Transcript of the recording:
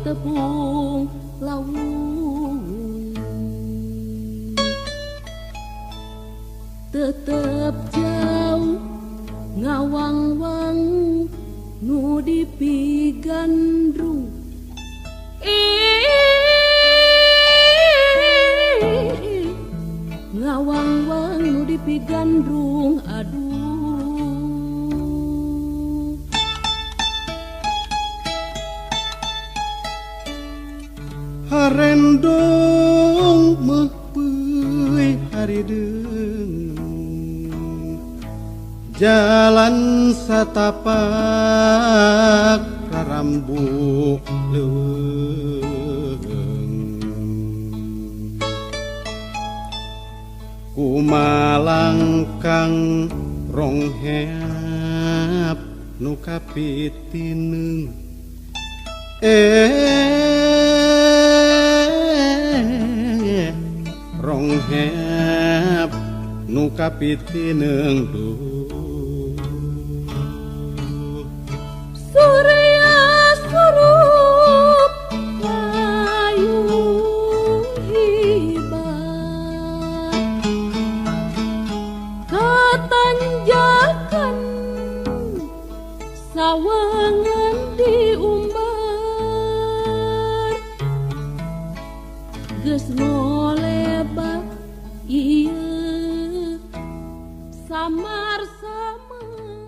tepung lawung tetep jauh ngawang-wang nu dipigandrung ngawang-wang nu dipigandrung aduh harendong meupeui harideung jalan satapak rarambu leuweung kumalangkang rongheap nu kapitineung rongheap nu kapitineung duh Surya surup payung hibat katanjakan sawangan diumbar geus ngolebat ieu samar-samar.